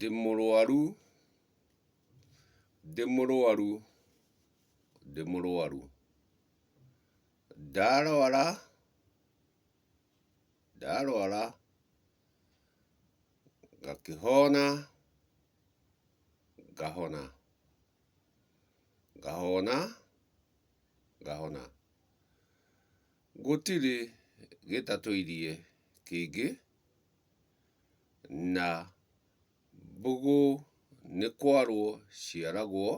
Ndĩ mũrwaru, ndĩ mũrwaru, ndĩ mũrwaru. Ndarwara, ndarwara, ngakĩhona, ngahona, ngahona, ngahona. Gũtirĩ gĩtatũirie kĩngĩ, na mbũgũ nĩ kwarwo ciaragwo,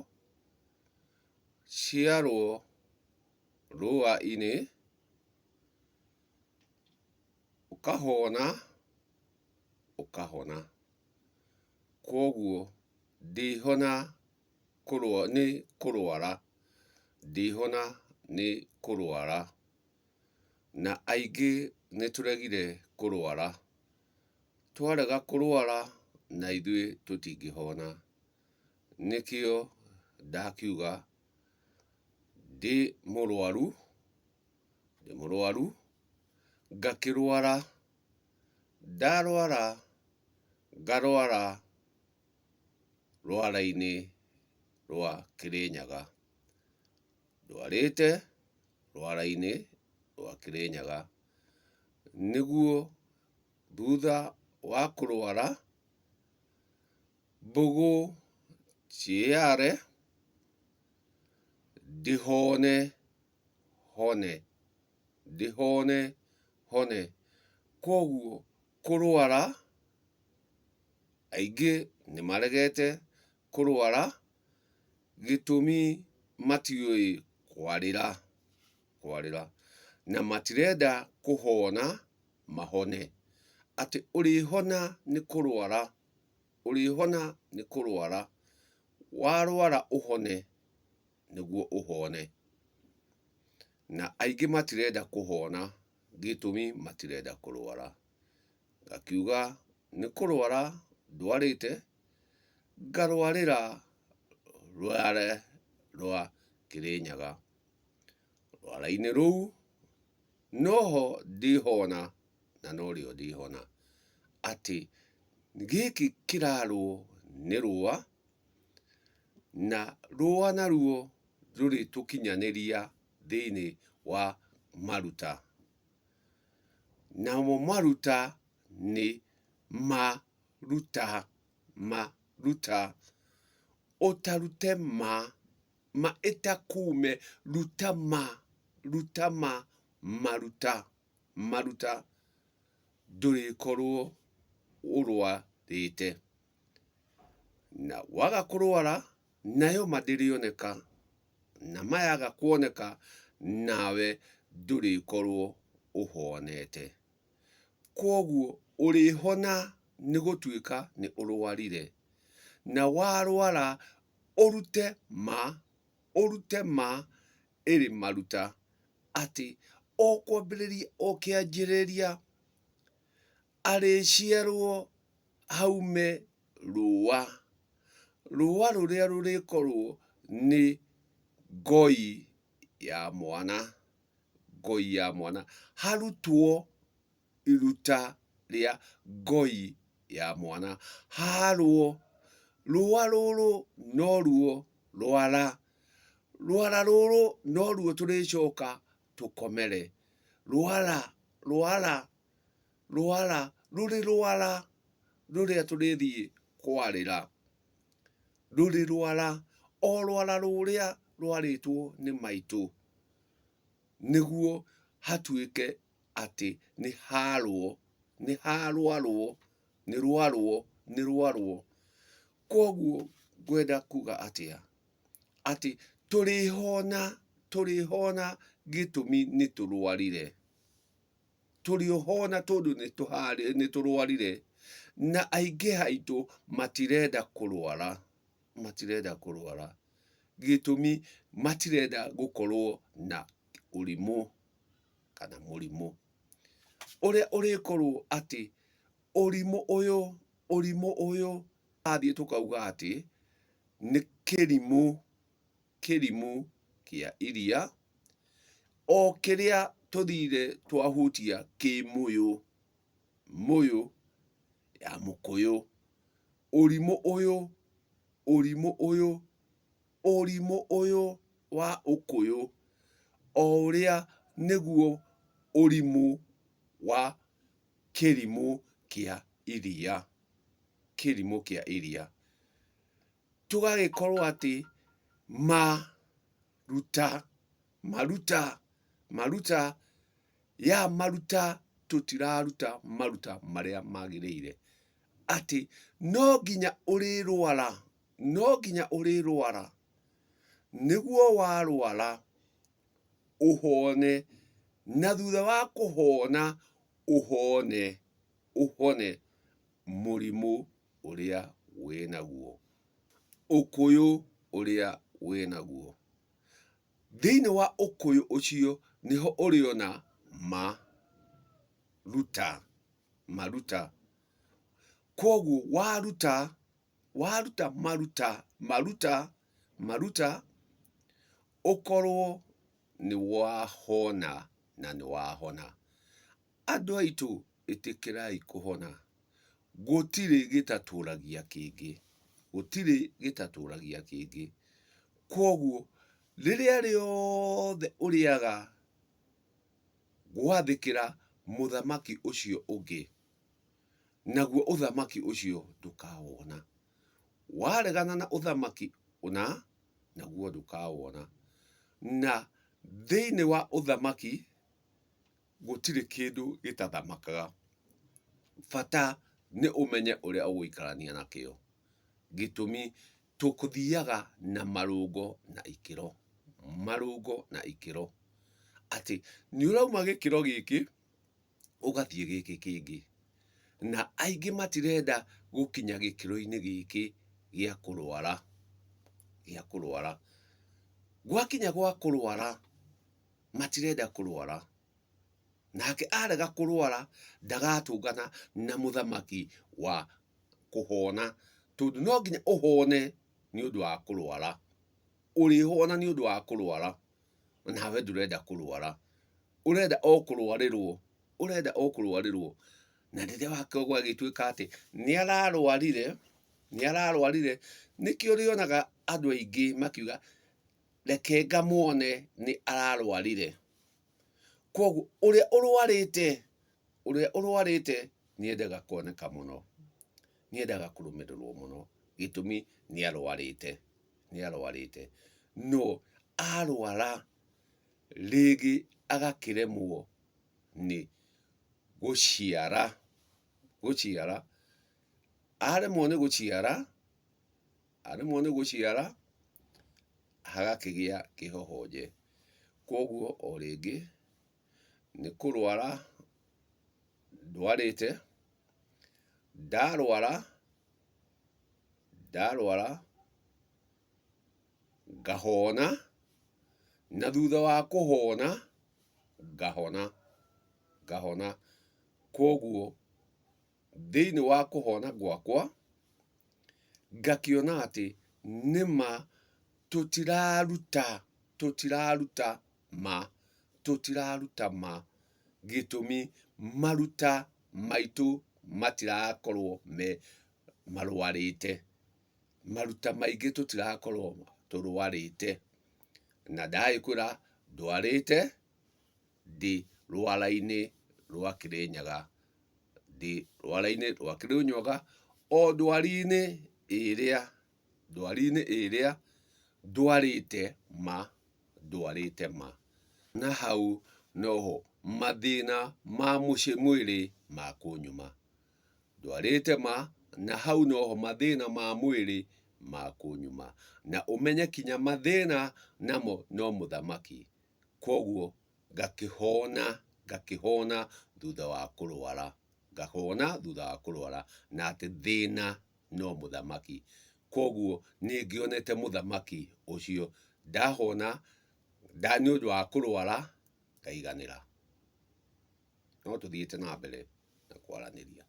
ciarwo rũa-inĩ, ũkahona, ũkahona. Kwoguo ndĩhona nĩ kũrwara, ndĩhona nĩ kũrwara. Na aingĩ nĩ tũregire kũrwara. Twarega kũrwara na ithuĩ tũtingĩhona. Nĩkĩo ndakiuga ndĩ mũrwaru, ndĩ mũrwaru, ngakĩrwara, ndarwara, ngarwara rwara-inĩ rwa Kĩrĩnyaga. Ndwarĩte rwara-inĩ rwa Kĩrĩnyaga, nĩguo thutha wa kũrwara, mbũgũ ciĩyare, ndĩhone hone, ndĩhone hone. Kwoguo kũrwara, aingĩ nĩ maregete kũrwara, gĩtũmi matiũĩ kwarĩra, kwarĩra, na matirenda kũhona mahone. Atĩ ũrĩhona nĩ kũrwara, ũrĩhona nĩ kũrwara, warwara ũhone nĩguo ũhone. Na aingĩ matirenda kũhona gĩtũmi matirenda kũrwara. Ngakiuga nĩ kũrwara ndwarĩte, ngarwarĩra rware rwa Kĩrĩnyaga. Rwara-inĩ rũu noho ndĩhona na norĩo ndĩhona. Atĩ gĩkĩ kĩrarwo nĩ rũa, na rũa naruo rũrĩtũkinyanĩria thĩinĩ wa maruta. Namo maruta nĩ maruta, maruta. Ũtarute ma, ma ĩtakume, ruta ma, ruta ma, maruta, maruta, ndũrĩkorwo ũrwarĩte. Na waga kũrwara, nayo ma ndĩrĩoneka, na ma yaga kuoneka, nawe ndũrĩkorwo ũhonete. Kwoguo ũrĩhona nĩ gũtuĩka nĩ ũrwarire, na warwara ũrute ma, ũrute ma ĩrĩ maruta, atĩ o kwambĩrĩria o kĩanjĩrĩria arĩciarwo haume rũa, rũa rũrĩa rũrĩkorwo nĩ ngoi ya mwana, ngoi ya mwana, harutwo iruta rĩa ngoi ya mwana, harwo rũa rũrũ noruo rwara, rwara rũrũ noruo tũrĩcoka tũkomere, rwara rwara rwara rũrĩ rwara rũrĩa tũrĩthiĩ kwarĩra, rũrĩ rwara o rwara rũrĩa rwarĩtwo nĩ maitũ, nĩguo hatuĩke atĩ nĩ harwo, nĩ harwarwo, nĩ rwarwo, nĩ rwarwo. Kwoguo ngwenda kuga atĩa? Atĩ tũrĩhona, tũrĩhona gĩtũmi nĩ tũrwarire. Tũrĩhona tondũ nĩ tũrwarire. Na aingĩ aitũ matirenda kũrwara, matirenda kũrwara. Gĩtũmi matirenda gũkorwo na ũrimũ kana mũrimũ. Ũrĩa ũrĩkorwo atĩ ũrimũ ũyũ, ũrimũ ũyũ athiĩ tũkauga atĩ nĩ kĩrimũ, kĩrimũ kĩa iria, o kĩrĩa tũthire twahutia kĩ mũyũ, mũyũ ya mũkũyũ. Ũrimũ ũyũ, ũrimũ ũyũ, ũrimũ ũyũ wa ũkũyũ, o ũrĩa nĩguo ũrimũ wa kĩrimũ kĩa iria, kĩrimũ kĩa iria. Tũgagĩkorwo atĩ maruta, maruta, maruta, ya maruta tũtiraruta maruta marĩa magĩrĩire. Atĩ no nginya ũrĩrwara, no nginya ũrĩrwara, nĩguo warwara ũhone, na thutha wa kũhona ũhone, ũhone mũrimũ ũrĩa wĩnaguo, ũkũyũ ũrĩa wĩnaguo. Thĩinĩ wa ũkũyũ ũcio nĩho ũrĩona ma ruta, maruta. Kwoguo waruta, waruta maruta, maruta, maruta, ũkorwo nĩ wahona na nĩ wahona. Andũ aitũ ĩtĩkĩrai kũhona. Gũtirĩ gĩtatũragia kĩngĩ, gũtirĩ gĩtatũragia kĩngĩ. Kwoguo rĩrĩa rĩothe ũrĩaga gwathĩkĩra mũthamaki ũcio ũngĩ, naguo ũthamaki ũcio ndũkawona. Waregana na ũthamaki ũna, naguo ndũkawona. Na thĩinĩ wa ũthamaki gũtirĩ kĩndũ gĩtathamakaga, bata nĩ ũmenye ũrĩa ũgũikarania nakĩo. Gĩtũmi tũthiaga na marũngo na ikĩro, marũngo na ikĩro. Atĩ nĩ ũrauma gĩkĩro gĩkĩ ũgathiĩ gĩkĩ kĩngĩ. Na aingĩ matirenda gũkinya gĩkĩro-inĩ gĩkĩ gĩa kũrwara, gĩa kũrwara. Gwakinya gwa kũrwara, matirenda kũrwara. Nake arega kũrwara ndagatũngana na mũthamaki wa kũhona, tondũ no nginya ũhone nĩ ũndũ wa kũrwara. Ũrĩhona nĩ ũndũ wa kũrwara, nawe ndũrenda kũrwara. Ũrenda o kũrwarĩrwo, ũrenda o kũrwarĩrwo. Na rĩrĩa gwagĩtuĩka atĩ nĩ ararwarire, nĩ ararwarire, nĩkĩo ũrĩonaga andũ aingĩ makiuga reke ngamuone nĩ ararwarire. Kwoguo ũrĩa ũrwarĩte, ũrĩa ũrwarĩte nĩ endaga kuoneka mũno, nĩ endaga kũrũmĩrĩrwo mũno, gĩtũmi nĩ arwarĩte, nĩ arwarĩte. No arwara rĩngĩ agakĩremwo nĩ gũciara, gũciara, aremwo nĩ gũciara, aremwo nĩ gũciara, hagakĩgĩa kĩhohonje. Kwoguo o rĩngĩ nĩ kũrwara ndwarĩte, ndarwara, ndarwara ngahona, na thutha wa kũhona ngahona, ngahona. Kwoguo thĩinĩ wa kũhona gwakwa, ngakĩona atĩ nĩma tũtiraruta, tũtiraruta ma, tũtiraruta ma, gĩtũmi maruta maitũ matirakorwo me marwarĩte, maruta maingĩ tũtirakorwo tũrwarĩte, na ndagĩkwĩra ndwarĩte, ndĩ rwara-inĩ rwa Kĩrĩnyaga, ndĩ rwara-inĩ rwa Kĩrĩnyaga, o ndwari-inĩ ĩrĩa, ndwari-inĩ ĩrĩa ndwarĩte ma, ndwarĩte ma. Na hau noho mathĩna ma mwĩrĩ makũnyuma. Ndwarĩte ma, na hau noho mathĩna ma mwĩrĩ makũnyuma. Na ũmenye kinya mathĩna namo no mũthamaki. Kwoguo ngakĩhona, ngakĩhona thutha wa kũrwara, ngahona thutha wa kũrwara, na atĩ thĩna no mũthamaki. Kwoguo nĩ ngĩonete mũthamaki ũcio, ndahona nĩ ũndũ wa kũrwara ngaiganĩra. No tũthiĩte na mbere na kwaranĩria.